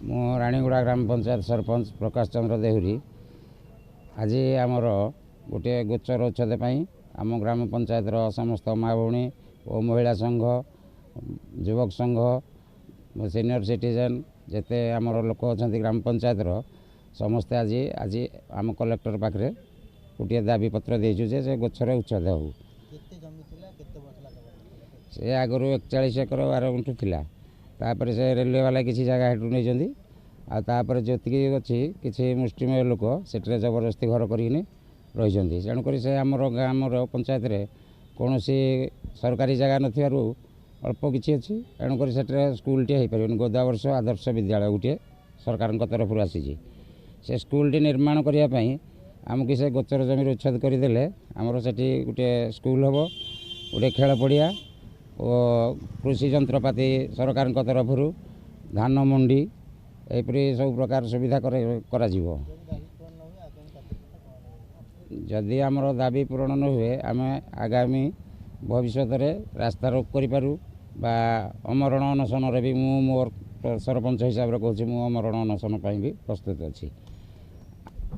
ମୁଁ ରାଣୀଗୁଡ଼ା ଗ୍ରାମ ପଞ୍ଚାୟତ ସରପଞ୍ଚ ପ୍ରକାଶ ଚନ୍ଦ୍ର ଦେହୁରୀ। ଆଜି ଆମର ଗୋଟିଏ ଗୋଚର ଉଚ୍ଛେଦ ପାଇଁ ଆମ ଗ୍ରାମ ପଞ୍ଚାୟତର ସମସ୍ତ ମା ଭଉଣୀ ଓ ମହିଳା ସଂଘ, ଯୁବକ ସଂଘ, ସିନିୟର ସିଟିଜେନ୍ ଯେତେ ଆମର ଲୋକ ଅଛନ୍ତି ଗ୍ରାମ ପଞ୍ଚାୟତର, ସମସ୍ତେ ଆଜି ଆମ କଲେକ୍ଟର ପାଖରେ ଗୋଟିଏ ଦାବିପତ୍ର ଦେଇଛୁ ଯେ ସେ ଗୋଚର ଉଚ୍ଛେଦ ହେଉ। ସେ ଆଗରୁ 41 ଏକର 12 ଗୁଣ୍ଠ ଥିଲା, ତାପରେ ସେ ରେଲୱେ ବାଲା କିଛି ଜାଗା ହେଠୁ ନେଇଛନ୍ତି, ଆଉ ତାପରେ ଯେତିକି ଅଛି କିଛି ମୁଷ୍ଟିମେୟ ଲୋକ ସେଠାରେ ଜବରଦସ୍ତି ଘର କରିକିନି ରହିଛନ୍ତି। ତେଣୁକରି ସେ ଆମର ଗ୍ରାମର ପଞ୍ଚାୟତରେ କୌଣସି ସରକାରୀ ଜାଗା ନଥିବାରୁ ଅଳ୍ପ କିଛି ଅଛି, ତେଣୁକରି ସେଠାରେ ସ୍କୁଲଟିଏ ହେଇପାରିବନି। ଗୋଦାବର୍ଷ ଆଦର୍ଶ ବିଦ୍ୟାଳୟ ଗୋଟିଏ ସରକାରଙ୍କ ତରଫରୁ ଆସିଛି, ସେ ସ୍କୁଲଟି ନିର୍ମାଣ କରିବା ପାଇଁ ଆମକୁ ସେ ଗୋଚର ଜମିରୁ ଉଚ୍ଛେଦ କରିଦେଲେ ଆମର ସେଠି ଗୋଟିଏ ସ୍କୁଲ ହେବ, ଗୋଟିଏ ଖେଳ ପଡ଼ିଆ ଓ କୃଷି ଯନ୍ତ୍ରପାତି ସରକାରଙ୍କ ତରଫରୁ ଧାନ ମଣ୍ଡି, ଏହିପରି ସବୁ ପ୍ରକାର ସୁବିଧା କରାଯିବ। ଯଦି ଆମର ଦାବି ପୂରଣ ନ ହୁଏ, ଆମେ ଆଗାମୀ ଭବିଷ୍ୟତରେ ରାସ୍ତା ରୋକ କରିପାରୁ ବା ଅମରଣ ଅନଶନରେ ବି, ମୁଁ ମୋର ସରପଞ୍ଚ ହିସାବରେ କହୁଛି, ମୁଁ ଅମରଣ ଅନଶନ ପାଇଁ ବି ପ୍ରସ୍ତୁତ ଅଛି। ଆଉ